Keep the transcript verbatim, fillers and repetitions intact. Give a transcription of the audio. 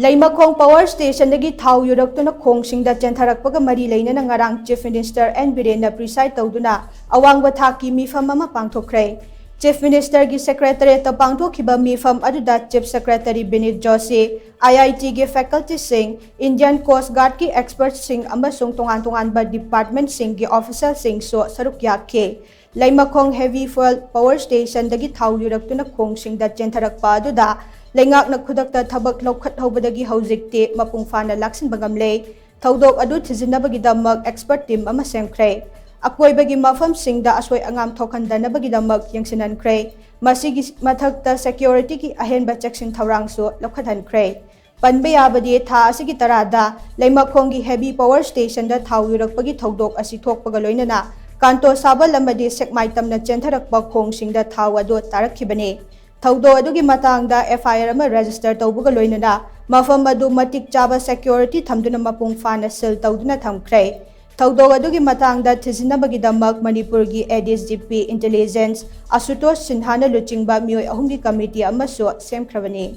ꯂꯩꯃꯈꯣꯡ power stationꯗꯒꯤ ꯊꯥꯎ ꯌꯨꯔꯛꯇꯨꯅ ꯈꯣꯡꯁꯤꯡꯗ ꯆꯦꯟꯊꯔꯛꯄꯒ ꯃꯔꯤ ꯂꯩꯅꯅ ꯉꯔꯥꯡ Chief Minister N ꯕꯤꯔꯦꯟꯅ preside ꯇꯧꯗꯨꯅ ꯑꯋꯥꯡꯕ ꯊꯥꯛꯀꯤ ꯃꯤꯐꯝ ꯑꯃ ꯄꯥꯡꯊꯣꯛꯈ꯭ꯔꯦ꯫ Chief Ministerꯒꯤ Secretariatꯇ ꯄꯥꯡꯊꯣꯛꯈꯤꯕ ꯃꯤꯐꯝ ꯑꯗꯨꯗ Chief Secretary ꯕꯤꯅꯤꯠ Joshi, IITꯒꯤ facultyꯁꯤꯡ, Indian Coast Guardꯀꯤ expertꯁꯤꯡ ꯑꯃꯁꯨꯡ ꯇꯣꯉꯥꯟ ꯇꯣꯉꯥꯟꯕ departmentꯁꯤꯡꯒꯤ officialꯁꯤꯡꯁꯨ ꯁꯔꯨꯛ ꯌꯥꯈꯤ꯫ ꯂꯩꯃꯈꯣꯡ heavy fuel power stationꯗꯒꯤ ꯊꯥꯎ ꯌꯨꯔꯛꯇꯨꯅ ꯈꯣꯡꯁꯤꯡꯗ ꯆꯦꯟꯊꯔꯛꯄ ꯑꯗꯨꯗ ꯂꯩꯉꯥꯛꯅ ꯈꯨꯗꯛꯇ ꯊꯕꯛ ꯂꯧꯈꯠꯍꯧꯕꯗꯒꯤ ꯍꯧꯖꯤꯛꯇꯤ ꯃꯄꯨꯡ ꯐꯥꯅ ꯂꯥꯛꯁꯤꯟꯕ ꯉꯝꯂꯦ꯫ ꯊꯧꯗꯣꯛ ꯑꯗꯨ ꯊꯤꯖꯤꯟꯅꯕꯒꯤꯗꯃꯛ expert team ꯑꯃ ꯁꯦꯝꯈ꯭ꯔꯦ꯫ ꯑꯀꯣꯏꯕꯒꯤ ꯃꯐꯝꯁꯤꯡꯗ ꯑꯁꯣꯏ ꯑꯉꯥꯝ ꯊꯣꯛꯍꯟꯗꯅꯕꯒꯤꯗꯃꯛ ꯌꯦꯡꯁꯤꯟꯍꯟꯈ꯭ꯔꯦ꯫ ꯃꯁꯤꯒꯤ ꯃꯊꯛꯇ securityꯒꯤ ꯑꯍꯦꯟꯕ ꯆꯦꯛꯁꯤꯟ ꯊꯧꯔꯥꯡꯁꯨ ꯂꯧꯈꯠꯍꯟꯈ꯭ꯔꯦ꯫ ꯄꯟꯕ ꯌꯥꯕꯗꯤ, ꯊꯥ ꯑꯁꯤꯒꯤ ꯇꯔꯥꯗ ꯂꯩꯃꯈꯣꯡꯒꯤ heavy power stationꯗ ꯊꯥꯎ ꯌꯨꯔꯛꯄꯒꯤ ꯊꯧꯗꯣꯛ ꯑꯁꯤ ꯊꯣꯛꯄꯒ ꯂꯣꯏꯅꯅ ꯀꯥꯟꯇꯣ ꯁꯥꯕꯜ ꯑꯃꯗꯤ ꯁꯦꯛꯃꯥꯏ ꯇꯝꯅ ꯆꯦꯟꯊꯔꯛꯄ ꯈꯣꯡꯁꯤꯡꯗ ꯊꯥꯎ ꯑꯗꯨ ꯇꯥꯔꯛꯈꯤꯕꯅꯤ꯫ ꯊꯧꯗꯣꯛ ꯑꯗꯨꯒꯤ ꯃꯇꯥꯡꯗ FIR ꯑꯃ register ꯇꯧꯕꯒ ꯂꯣꯏꯅꯅ ꯃꯐꯝ ꯑꯗꯨ ꯃꯇꯤꯛ ꯆꯥꯕ security ꯊꯝꯗꯨꯅ ꯃꯄꯨꯡ ꯐꯥꯅ seal ꯇꯧꯗꯨꯅ ꯊꯝꯈ꯭ꯔꯦ꯫ ꯊꯧꯗꯣꯛ ꯑꯗꯨꯒꯤ ꯃꯇꯥꯡꯗ ꯊꯤꯖꯤꯟꯅꯕꯒꯤꯗꯃꯛ ꯃꯅꯤꯄꯨꯔꯒꯤ ADGP Intelligence ꯑꯁꯨꯇꯣꯁ ꯁꯤꯟꯍꯥꯅ ꯂꯨꯆꯤꯡꯕ ꯃꯤꯑꯣꯏ ꯑꯍꯨꯝꯒꯤ committee ꯑꯃꯁꯨ ꯁꯦꯝꯈ꯭ꯔꯕꯅꯤ꯫